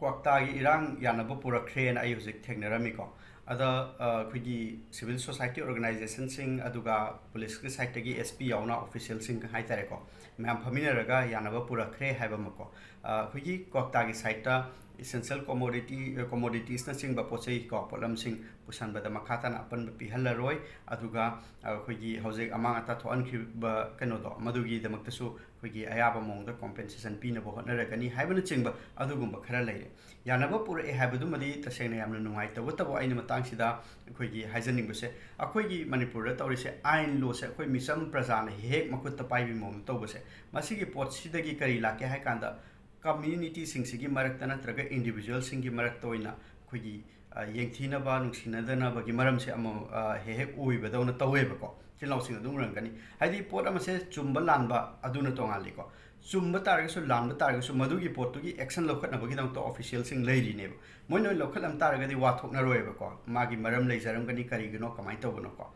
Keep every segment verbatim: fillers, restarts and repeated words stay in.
ꯀ꯭ꯋꯥꯛꯇꯥꯒꯤ ꯏꯔꯥꯡ ꯌꯥꯅꯕ ꯄꯨꯔꯛꯈ꯭ꯔꯦꯅ ꯑꯩ ꯍꯧꯖꯤꯛ ꯊꯦꯡꯅꯔꯝꯃꯤꯀꯣ꯫ ꯑꯗ ꯑ, ꯑꯩꯈꯣꯏꯒꯤ civil society organizationꯁꯤꯡ, ꯑꯗꯨꯒ ꯄꯨꯂꯤꯁꯀꯤ ꯁꯥꯏꯠꯇꯒꯤ S P ꯌꯥꯎꯅ ꯑꯣꯐꯤꯁꯤꯌꯦꯜꯁꯤꯡ ꯍꯥꯏꯇꯥꯔꯦꯀꯣ, ꯃꯌꯥꯝ ꯐꯝꯃꯤꯟꯅꯔꯒ ꯌꯥꯅꯕ ꯄꯨꯔꯛꯈ꯭ꯔꯦ ꯍꯥꯏꯕ ꯑꯃꯀꯣ꯫ ꯑ, ꯑꯩꯈꯣꯏꯒꯤ ꯀ꯭ꯋꯥꯛꯇꯥꯒꯤ ꯁꯥꯏꯠꯇ essential commodity, commoditiesꯅꯆꯤꯡꯕ ꯄꯣꯠ ꯆꯩ ꯀꯣ, ꯄꯣꯠꯂꯝꯁꯤꯡ ꯄꯨꯁꯟꯕꯗ ꯃꯈꯥ ꯇꯥꯅ ꯑꯄꯟꯕ ꯄꯤꯍꯜꯂꯔꯣꯏ꯫ ꯑꯗꯨꯒ ꯑꯩꯈꯣꯏꯒꯤ ꯍꯧꯖꯤꯛ ꯑꯃꯥꯡ ꯑꯇꯥ ꯊꯣꯛꯍꯟꯈꯤꯕ ꯀꯩꯅꯣꯗꯣ, ꯃꯗꯨꯒꯤꯗꯃꯛꯇꯁꯨ ꯑꯩꯈꯣꯏꯒꯤ ꯑꯌꯥꯕ ꯃꯑꯣꯡꯗ compensation ꯄꯤꯅꯕ ꯍꯣꯠꯅꯔꯒꯅꯤ ꯍꯥꯏꯕꯅꯆꯤꯡꯕ ꯑꯗꯨꯒꯨꯝꯕ ꯈꯔ ꯂꯩꯔꯦ꯫ ꯌꯥꯅꯕ ꯄꯨꯔꯛꯑꯦ ꯍꯥꯏꯕꯗꯨꯃꯗꯤ ꯇꯁꯦꯡꯅ ꯌꯥꯝꯅ ꯅꯨꯡꯉꯥꯏꯇꯕꯇꯕꯨ ꯑꯩꯅ ꯃꯇꯥꯡꯁꯤꯗ ꯑꯩꯈꯣꯏꯒꯤ ꯍꯥꯏꯖꯅꯤꯡꯕꯁꯦ, ꯑꯩꯈꯣꯏꯒꯤ ꯃꯅꯤꯄꯨꯔꯗ ꯇꯧꯔꯤꯁꯦ ꯑꯥꯏꯟ ꯂꯣꯁꯦ ꯑꯩꯈꯣꯏ ꯃꯤꯆꯝ ꯄ꯭ꯔꯖꯥꯅ ꯍꯦꯛ ꯍꯦꯛ ꯃꯈꯨꯠꯇ ꯄꯥꯏꯕꯒꯤ ꯃꯑꯣꯡꯗ ꯇꯧꯕꯁꯦ, ꯃꯁꯤꯒꯤ ꯄꯣꯠꯁꯤꯗꯒꯤ ꯀꯔꯤ ꯂꯥꯛꯀꯦ ꯍꯥꯏ ꯀꯥꯟꯗ, communityꯁꯤꯡꯁꯤꯒꯤ ꯃꯔꯛꯇ ꯅꯠꯇ꯭ꯔꯒ individualꯁꯤꯡꯒꯤ ꯃꯔꯛꯇ ꯑꯣꯏꯅ ꯑꯩꯈꯣꯏꯒꯤ, ꯑ, ꯌꯦꯡꯊꯤꯅꯕ, ꯅꯨꯡꯁꯤꯅꯗꯅꯕꯒꯤ ꯃꯔꯝꯁꯦ ꯑꯃ, ꯑ, ꯍꯦꯛ ꯍꯦꯛ ꯑꯣꯏꯕꯗꯧꯅ ꯇꯧꯋꯦꯕꯀꯣ꯫ ꯏꯆꯤꯜ ꯏꯅꯥꯎꯁꯤꯡ ꯑꯗꯨꯝ ꯎꯔꯝꯒꯅꯤ꯫ ꯍꯥꯏꯗꯤ ꯄꯣꯠ ꯑꯃꯁꯦ ꯆꯨꯝꯕ ꯂꯥꯟꯕ ꯑꯗꯨꯅ ꯇꯣꯉꯥꯜꯂꯤꯀꯣ꯫ ꯆꯨꯝꯕ ꯇꯥꯔꯒꯁꯨ, ꯂꯥꯟꯕ ꯇꯥꯔꯒꯁꯨ, ꯃꯗꯨꯒꯤ ꯄꯣꯠꯇꯨꯒꯤ action ꯂꯧꯈꯠꯅꯕꯒꯤꯗꯃꯛꯇ ꯑꯣꯐꯤꯁꯤꯌꯦꯜꯁꯤꯡ ꯂꯩꯔꯤꯅꯦꯕ꯫ ꯃꯣꯏꯅ ꯑꯣꯏꯅ ꯂꯧꯈꯠꯂꯝ ꯇꯥꯔꯒꯗꯤ ꯋꯥ ꯊꯣꯛꯅꯔꯣꯏꯕꯀꯣ꯫ ꯃꯥꯒꯤ ꯃꯔꯝ ꯂꯩꯖꯔꯝꯒꯅꯤ, ꯀꯔꯤꯒꯤꯅꯣ, ꯀꯃꯥꯏꯅ ꯇꯧꯕꯅꯣꯀꯣ꯫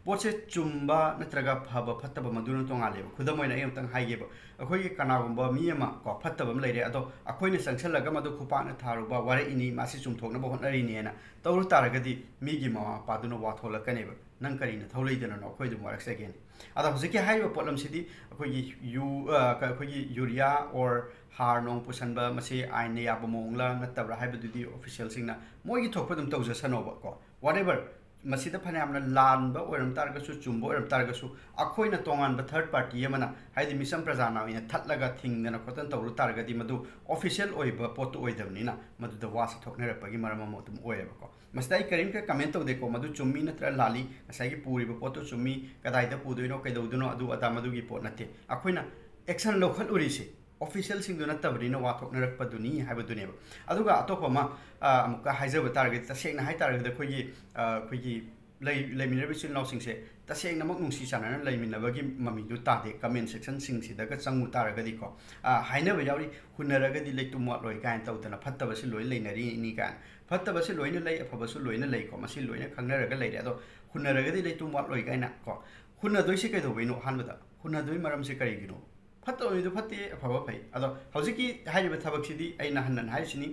ꯄꯣꯠꯁꯦ ꯆꯨꯝꯕ ꯅꯠꯇ꯭ꯔꯒ ꯐꯕ ꯐꯠꯇꯕ ꯃꯗꯨꯅ ꯇꯣꯉꯥꯜꯂꯦꯕ꯫ ꯈꯨꯗꯝ ꯑꯣꯏꯅ ꯑꯩ ꯑꯃꯨꯛꯇꯪ ꯍꯥꯏꯒꯦꯕ꯫ ꯑꯩꯈꯣꯏꯒꯤ ꯀꯅꯥꯒꯨꯝꯕ ꯃꯤ ꯑꯃ ꯀꯣ, ꯐꯠꯇꯕ ꯑꯃ ꯂꯩꯔꯦ, ꯑꯗꯣ ꯑꯩꯈꯣꯏꯅ ꯆꯪꯁꯜꯂꯒ ꯃꯗꯨ ꯈꯨꯄꯥꯛꯅ ꯊꯥꯔꯨꯕ, ꯋꯥꯔꯛꯏꯅꯤ, ꯃꯥꯁꯤ ꯆꯨꯝꯊꯣꯛꯅꯕ ꯍꯣꯠꯅꯔꯤꯅꯦꯅ ꯇꯧꯔꯨ ꯇꯥꯔꯒꯗꯤ, ꯃꯤꯒꯤ ꯃꯃꯥ ꯃꯄꯥꯗꯨꯅ ꯋꯥ ꯊꯣꯛꯂꯛꯀꯅꯦꯕ, "ꯅꯪ ꯀꯔꯤ ꯅꯊꯧ ꯂꯩꯗꯅꯅꯣ ꯑꯩꯈꯣꯏ ꯑꯗꯨꯝ ꯋꯥꯔꯛꯆꯒꯦꯅ?" ꯑꯗꯣ ꯍꯧꯖꯤꯛꯀꯤ ꯍꯥꯏꯔꯤꯕ ꯄꯣꯠꯂꯝꯁꯤꯗꯤ ꯑꯩꯈꯣꯏꯒꯤ ꯌꯨ-, ꯑ, ꯀ-, ꯑꯩꯈꯣꯏꯒꯤ ꯌꯨꯔꯤꯌꯥ or ꯍꯥꯔ ꯅꯨꯡ ꯄꯨꯁꯟꯕ, ꯃꯁꯤ ꯑꯥꯏꯟꯅ ꯌꯥꯕ ꯃꯑꯣꯡꯂ ꯅꯠꯇꯕ꯭ꯔꯥ ꯍꯥꯏꯕꯗꯨꯗꯤ ꯑꯣꯐꯤꯁꯤꯌꯦꯜꯁꯤꯡꯅ ꯃꯣꯏꯒꯤ ꯊꯣꯛꯄ ꯑꯗꯨꯝ ꯇꯧꯖꯁꯅꯣꯕ ꯀꯣ, whatever꯫ ꯃꯁꯤꯗ ꯐꯅꯌꯥꯝꯅ ꯂꯥꯟꯕ ꯑꯣꯏꯔꯝ ꯇꯥꯔꯒꯁꯨ, ꯆꯨꯝꯕ ꯑꯣꯏꯔꯝ ꯇꯥꯔꯒꯁꯨ, ꯑꯩꯈꯣꯏꯅ ꯇꯣꯉꯥꯟꯕ third party ꯑꯃꯅ, ꯍꯥꯏꯗꯤ ꯃꯤꯆꯝ ꯄ꯭ꯔꯖꯥꯅ ꯑꯣꯏꯅ ꯊꯠꯂꯒ ꯊꯤꯡꯗꯅ ꯈꯣꯠꯇꯅ ꯇꯧꯔꯨ ꯇꯥꯔꯒꯗꯤ, ꯃꯗꯨ ꯑꯣꯐꯤꯁꯤꯌꯦꯜ ꯑꯣꯏꯕ ꯄꯣꯠꯇꯨ ꯑꯣꯏꯗꯕꯅꯤꯅ ꯃꯗꯨꯗ ꯋꯥꯁꯦ ꯊꯣꯛꯅꯔꯛꯄꯒꯤ ꯃꯔꯝ ꯑꯃ ꯑꯗꯨꯝ ꯑꯣꯏꯌꯦꯕꯀꯣ꯫ ꯃꯁꯤꯗ ꯑꯩ ꯀꯔꯤꯝꯇ ꯀꯃꯦꯟ ꯇꯧꯗꯦꯀꯣ, ꯃꯗꯨ ꯆꯨꯝꯃꯤ ꯅꯠꯇ꯭ꯔ ꯂꯥꯜꯂꯤ, ꯉꯁꯥꯏꯒꯤ ꯄꯨꯔꯤꯕ ꯄꯣꯠꯇꯨ ꯆꯨꯝꯃꯤ, ꯀꯗꯥꯏꯗ ꯄꯨꯗꯣꯏꯅꯣ, ꯀꯩꯗꯧꯗꯣꯏꯅꯣ, ꯑꯗꯨ ꯑꯗꯥ ꯃꯗꯨꯒꯤ ꯄꯣꯠ ꯅꯠꯇꯦ꯫ ꯑꯩꯈꯣꯏꯅ action ꯂꯧꯈꯠꯂꯨꯔꯤꯁꯦ ꯑꯣꯐꯤꯁꯤꯌꯦꯜꯁꯤꯡꯗꯨ ꯅꯠꯇꯕꯅꯤꯅ ꯋꯥ ꯊꯣꯛꯅꯔꯛꯄꯗꯨꯅꯤ ꯍꯥꯏꯕꯗꯨꯅꯦꯕ꯫ ꯑꯗꯨꯒ ꯑꯇꯣꯞꯄ ꯑꯃ, ꯑ, ꯑꯃꯨꯛꯀ ꯍꯥꯏꯖꯕ ꯇꯥꯔꯒꯗꯤ, ꯇꯁꯦꯡꯅ ꯍꯥꯏ ꯇꯥꯔꯒꯗꯤ, ꯑꯩꯈꯣꯏꯒꯤ, ꯑ, ꯑꯩꯈꯣꯏꯒꯤ ꯂꯩ-, ꯂꯩꯃꯤꯟꯅꯔꯤꯕ ꯏꯆꯤꯜ ꯏꯅꯥꯎꯁꯤꯡꯁꯦ ꯇꯁꯦꯡꯅꯃꯛ ꯅꯨꯡꯁꯤ ꯆꯥꯟꯅꯅ ꯂꯩꯃꯤꯟꯅꯕꯒꯤ ꯃꯃꯤꯗꯨ ꯇꯥꯗꯦ comment sectionꯁꯤꯡꯁꯤꯗꯒ ꯆꯪꯉꯨ ꯇꯥꯔꯒꯗꯤꯀꯣ꯫ ꯑ, ꯍꯥꯏꯅꯕ ꯌꯥꯎꯔꯤ, "ꯍꯨꯟꯅꯔꯒꯗꯤ ꯂꯩꯇꯨꯝ ꯋꯥꯠꯂꯣꯏ" ꯀꯥꯏꯅ ꯇꯧꯗꯅ, ꯐꯠꯇꯕꯁꯤ ꯂꯣꯏ ꯂꯩꯅꯔꯤꯅꯤ ꯀꯥꯏꯅ꯫ ꯐꯠꯇꯕꯁꯤ ꯂꯣꯏꯅ ꯂꯩ, ꯑꯐꯕꯁꯨ ꯂꯣꯏꯅ ꯂꯩꯀꯣ, ꯃꯁꯤ ꯂꯣꯏꯅ ꯈꯪꯅꯔꯒ ꯂꯩꯔꯦ꯫ ꯑꯗꯣ ꯍꯨꯟꯅꯔꯒꯗꯤ ꯂꯩꯇꯨꯝ ꯋꯥꯠꯂꯣꯏ ꯀꯥꯏꯅ ꯀꯣ, ꯍꯨꯟꯅꯗꯣꯏꯁꯤ ꯀꯩꯗꯧꯕꯩꯅꯣ? ꯑꯍꯥꯟꯕꯗ ꯍꯨꯟꯅꯗꯣꯏ ꯃꯔꯝꯁꯤ ꯀꯔꯤꯒꯤꯅꯣ? ꯐꯠꯇꯕ ꯃꯤꯗꯨ ꯐꯠꯇꯦ, ꯑꯐꯕ ꯐꯩ꯫ ꯑꯗꯣ ꯍꯧꯖꯤꯛꯀꯤ ꯍꯥꯏꯔꯤꯕ ꯊꯕꯛꯁꯤꯗꯤ ꯑꯩꯅ ꯍꯟꯅ ꯍꯟꯅ ꯍꯥꯏꯔꯤꯁꯤꯅꯤ,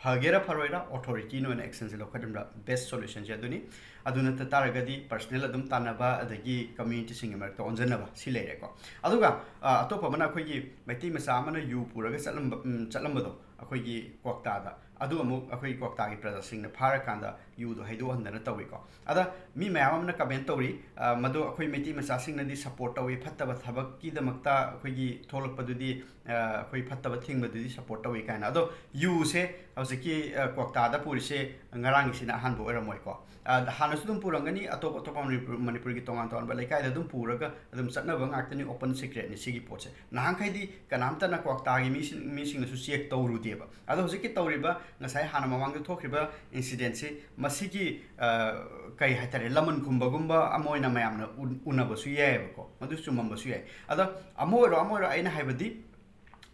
ꯐꯒꯦꯔꯥ ꯐꯔꯣꯏꯔꯥ, ꯑꯣꯊꯣꯔꯤꯇꯤꯅ ꯑꯣꯏꯅ ꯑꯦꯛꯁꯟꯁꯦ ꯂꯧꯈꯠꯂꯝꯕ ꯕꯦꯁ ꯁꯣꯂꯨꯁꯟꯁꯦ ꯑꯗꯨꯅꯤ꯫ ꯑꯗꯨ ꯅꯠꯇ ꯇꯥꯔꯒꯗꯤ ꯄꯔꯁꯅꯦꯜ ꯑꯗꯨꯝ ꯇꯥꯟꯅꯕ, ꯑꯗꯒꯤ ꯀꯝꯃ꯭ꯌꯨꯅꯤꯇꯤꯁꯤꯡꯒꯤ ꯃꯔꯛꯇ ꯑꯣꯟꯁꯤꯟꯅꯕ, ꯁꯤ ꯂꯩꯔꯦꯀꯣ꯫ ꯑꯗꯨꯒ ꯑ, ꯑꯇꯣꯞꯄ ꯑꯃꯅ ꯑꯩꯈꯣꯏꯒꯤ ꯃꯩꯇꯩ ꯃꯆꯥ ꯑꯃꯅ ꯌꯨ ꯄꯨꯔꯒ ꯆꯠꯂꯝꯕ, ꯎꯝ, ꯆꯠꯂꯝꯕꯗꯣ ꯑꯩꯈꯣꯏꯒꯤ ꯀ꯭ꯋꯥꯛꯇꯥꯗ, ꯑꯗꯨ ꯑꯃꯨꯛ ꯑꯩꯈꯣꯏ ꯀ꯭ꯋꯥꯛꯇꯥꯒꯤ ꯄ꯭ꯔꯖꯥꯁꯤꯡꯅ ꯐꯥꯔꯀꯥꯟꯗ ꯌꯨꯗꯣ ꯍꯩꯗꯣꯛꯍꯟꯗꯅ ꯇꯧꯏꯀꯣ꯫ ꯑꯗ ꯃꯤ ꯃꯌꯥꯝ ꯑꯃꯅ ꯀꯃꯦꯟ ꯇꯧꯔꯤ, ꯑ, ꯃꯗꯨ ꯑꯩꯈꯣꯏ ꯃꯩꯇꯩ ꯃꯆꯥꯁꯤꯡꯅꯗꯤ ꯁꯞꯄꯣꯔꯠ ꯇꯧꯏ, ꯐꯠꯇꯕ ꯊꯕꯛꯀꯤꯗꯃꯛꯇ ꯑꯩꯈꯣꯏꯒꯤ ꯊꯣꯛꯂꯛꯄꯗꯨꯗꯤ, ꯑ, ꯑꯩꯈꯣꯏ ꯐꯠꯇꯕ ꯊꯤꯡꯕꯗꯨꯗꯤ ꯁꯞꯄꯣꯔꯠ ꯇꯧꯏ ꯀꯥꯏꯅ꯫ ꯑꯗꯣ ꯌꯨꯁꯦ ꯍꯧꯖꯤꯛꯀꯤ, ꯑ, ꯀ꯭ꯋꯥꯛꯇꯥꯗ ꯄꯨꯔꯤꯁꯦ ꯉꯔꯥꯡꯒꯤꯁꯤꯅ ꯑꯍꯥꯟꯕ ꯑꯣꯏꯔꯝꯃꯣꯏꯀꯣ꯫ ꯑ, ꯍꯥꯟꯅꯁꯨ ꯑꯗꯨꯝ ꯄꯨꯔꯝꯒꯅꯤ, ꯑꯇꯣꯞ ꯑꯇꯣꯞꯄ ꯃꯅꯤꯄꯨꯔ, ꯃꯅꯤꯄꯨꯔꯒꯤ ꯇꯣꯉꯥꯟ ꯇꯣꯉꯥꯟꯕ ꯂꯩꯀꯥꯏꯗ ꯑꯗꯨꯝ ꯄꯨꯔꯒ ꯑꯗꯨꯝ ꯆꯠꯅꯕ ꯉꯥꯛꯇꯅꯤ, ꯑꯣꯄꯟ ꯁꯤꯀ꯭ꯔꯦꯠꯅꯤ ꯁꯤꯒꯤ ꯄꯣꯠꯁꯦ꯫ ꯅꯍꯥꯟꯈꯩꯗꯤ ꯀꯅꯥꯝꯇꯅ ꯀ꯭ꯋꯥꯛꯇꯥꯒꯤ ꯃꯤꯁꯤꯡ, ꯃꯤꯁꯤꯡꯅꯁꯨ ꯆꯦꯛ ꯇꯧꯔꯨꯗꯦꯕ꯫ ꯑꯗꯣ ꯍꯧꯖꯤꯛꯀꯤ ꯇꯧꯔꯤꯕ, ꯉꯁꯥꯏ ꯍꯥꯟꯅ ꯃꯃꯥꯡꯗ ꯊꯣꯛꯈ꯭ꯔꯤꯕ ꯏꯟꯁꯤꯗꯦꯟꯁꯤ, ꯃꯁꯤꯒꯤ, ꯑ, ꯀꯩ ꯍꯥꯏꯇꯥꯔꯦ, ꯂꯃꯟ ꯈꯨꯝꯕꯒꯨꯝꯕ ꯑꯃ ꯑꯣꯏꯅ ꯃꯌꯥꯝꯅ ꯎ-, ꯎꯅꯕꯁꯨ ꯌꯥꯏꯑꯕꯀꯣ, ꯃꯗꯨ ꯆꯨꯝꯃꯝꯕꯁꯨ ꯌꯥꯏ꯫ ꯑꯗꯣ ꯑꯃ ꯑꯣꯏꯔꯣ ꯑꯃ ꯑꯣꯏꯔꯣ, ꯑꯩꯅ ꯍꯥꯏꯕꯗꯤ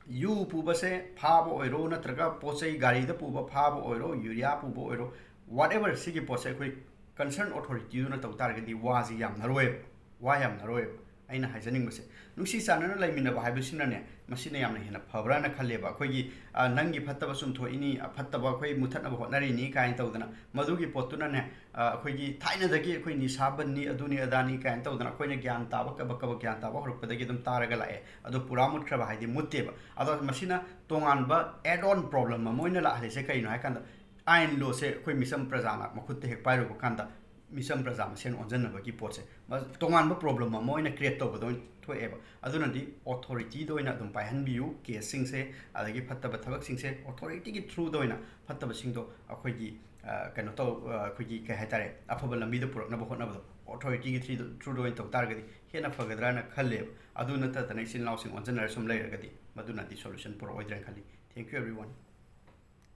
ꯌꯨ ꯄꯨꯕꯁꯦ ꯐꯥꯕ ꯑꯣꯏꯔꯣ, ꯅꯠꯇ꯭ꯔꯒ ꯄꯣꯠ ꯆꯩ ꯒꯥꯔꯤꯗ ꯄꯨꯕ ꯐꯥꯕ ꯑꯣꯏꯔꯣ, ꯌꯨꯔꯤꯌꯥ ꯄꯨꯕ ꯑꯣꯏꯔꯣ, ꯋꯥꯠ ꯑꯦꯕꯔ, ꯁꯤꯒꯤ ꯄꯣꯠꯁꯦ ꯑꯩꯈꯣꯏ ꯀꯟꯁꯔꯟ ꯑꯣꯊꯣꯔꯤꯇꯤꯗꯨꯅ ꯇꯧ ꯇꯥꯔꯒꯗꯤ ꯋꯥꯁꯤ ꯌꯥꯝꯅꯔꯣꯏꯕ, ꯋꯥ ꯌꯥꯝꯅꯔꯣꯏꯕ꯫ ꯑꯩꯅ ꯍꯥꯏꯖꯅꯤꯡꯕꯁꯦ, ꯅꯨꯡꯁꯤ ꯆꯥꯟꯅꯅ ꯂꯩꯃꯤꯟꯅꯕ ꯍꯥꯏꯕꯁꯤꯅꯅꯦ, ꯃꯁꯤꯅ ꯌꯥꯝꯅ ꯍꯦꯟꯅ ꯐꯕ꯭ꯔꯥꯅ ꯈꯜꯂꯦꯕ꯫ ꯑꯩꯈꯣꯏꯒꯤ, ꯑ, ꯅꯪꯒꯤ ꯐꯠꯇꯕ ꯁꯨꯝ ꯊꯣꯛꯏꯅꯤ, ꯑꯐꯠꯇꯕ ꯑꯩꯈꯣꯏ ꯃꯨꯊꯠꯅꯕ ꯍꯣꯠꯅꯔꯤꯅꯤ ꯀꯥꯏꯅ ꯇꯧꯗꯅ, ꯃꯗꯨꯒꯤ ꯄꯣꯠꯇꯨꯅꯅꯦ, ꯑ, ꯑꯩꯈꯣꯏꯒꯤ ꯊꯥꯏꯅꯗꯒꯤ ꯑꯩꯈꯣꯏ ꯅꯤꯁꯥ ꯕꯟꯅꯤ, ꯑꯗꯨꯅꯤ ꯑꯗꯥꯅꯤ ꯀꯥꯏꯅ ꯇꯧꯗꯅ ꯑꯩꯈꯣꯏꯅ ꯒ꯭ꯌꯥꯟ ꯇꯥꯕ, ꯀꯕꯛ ꯀꯕꯛ ꯒ꯭ꯌꯥꯟ ꯇꯥꯕ ꯍꯧꯔꯛꯄꯗꯒꯤ ꯑꯗꯨꯝ ꯇꯥꯔꯒ ꯂꯥꯛꯑꯦ꯫ ꯑꯗꯣ ꯄꯨꯔꯥ ꯃꯨꯠꯈ꯭ꯔꯕ ꯍꯥꯏꯗꯤ ꯃꯨꯠꯇꯦꯕ꯫ ꯑꯗꯣ ꯃꯁꯤꯅ ꯇꯣꯉꯥꯟꯕ add on problem ꯑꯃ ꯑꯣꯏꯅ ꯂꯥꯛꯍꯜꯂꯤꯁꯦ ꯀꯩꯅꯣ ꯍꯥꯏ ꯀꯥꯟꯗ, ꯑꯥꯏꯟ ꯂꯣꯁꯦ ꯑꯩꯈꯣꯏ ꯃꯤꯆꯝ ꯄ꯭ꯔꯖꯥꯅ ꯃꯈꯨꯠꯇ ꯍꯦꯛ ꯄꯥꯏꯔꯨꯕ ꯀꯥꯟꯗ, ꯃꯤꯆꯝ ꯄ꯭ꯔꯖꯥ ꯃꯁꯦꯟ ꯑꯣꯟꯁꯤꯟꯅꯕꯒꯤ ꯄꯣꯠꯁꯦ, ꯃ-, ꯇꯣꯉꯥꯟꯕ ꯄ꯭ꯔꯣꯕ꯭ꯂꯦꯝ ꯑꯃ ꯑꯣꯏꯅ ꯀ꯭ꯔꯤꯌꯦꯠ ꯇꯧꯕꯗ ꯑꯣꯏꯅ ꯊꯣꯛꯑꯦꯕ꯫ ꯑꯗꯨꯅꯗꯤ ꯑꯣꯊꯣꯔꯤꯇꯤꯗ ꯑꯣꯏꯅ ꯑꯗꯨꯝ ꯄꯥꯏꯍꯟꯕꯤꯌꯨ ꯀꯦꯁꯁꯤꯡꯁꯦ, ꯑꯗꯒꯤ ꯐꯠꯇꯕ ꯊꯕꯛꯁꯤꯡꯁꯦ ꯑꯣꯊꯣꯔꯤꯇꯤꯒꯤ ꯊ꯭ꯔꯨꯗ ꯑꯣꯏꯅ ꯐꯠꯇꯕꯁꯤꯡꯗꯣ ꯑꯩꯈꯣꯏꯒꯤ, ꯑ, ꯀꯩꯅꯣ ꯇꯧ-, ꯑ, ꯑꯩꯈꯣꯏꯒꯤ ꯀꯩ ꯍꯥꯏꯇꯥꯔꯦ, ꯑꯐꯕ ꯂꯝꯕꯤꯗ ꯄꯨꯔꯛꯅꯕ ꯍꯣꯠꯅꯕꯗꯣ ꯑꯣꯊꯣꯔꯤꯇꯤꯒꯤ ꯊ꯭ꯔꯤꯗ-, ꯊ꯭ꯔꯨꯗ ꯑꯣꯏꯅ ꯇꯧ ꯇꯥꯔꯒꯗꯤ ꯍꯦꯟꯅ ꯐꯒꯗ꯭ꯔꯥꯅ ꯈꯜꯂꯦꯕ꯫ ꯑꯗꯨ ꯅꯠꯇꯗꯅ ꯏꯆꯤꯜ ꯏꯅꯥꯎꯁꯤꯡ ꯑꯣꯟꯁꯤꯟꯅꯔ ꯁꯨꯝ ꯂꯩꯔꯒꯗꯤ ꯃꯗꯨꯅꯗꯤ ꯁꯣꯂꯨꯁꯟ ꯄꯨꯔꯛꯑꯣꯏꯗ꯭ꯔꯥꯅ ꯈꯜꯂꯤ꯫ Thank you everyone.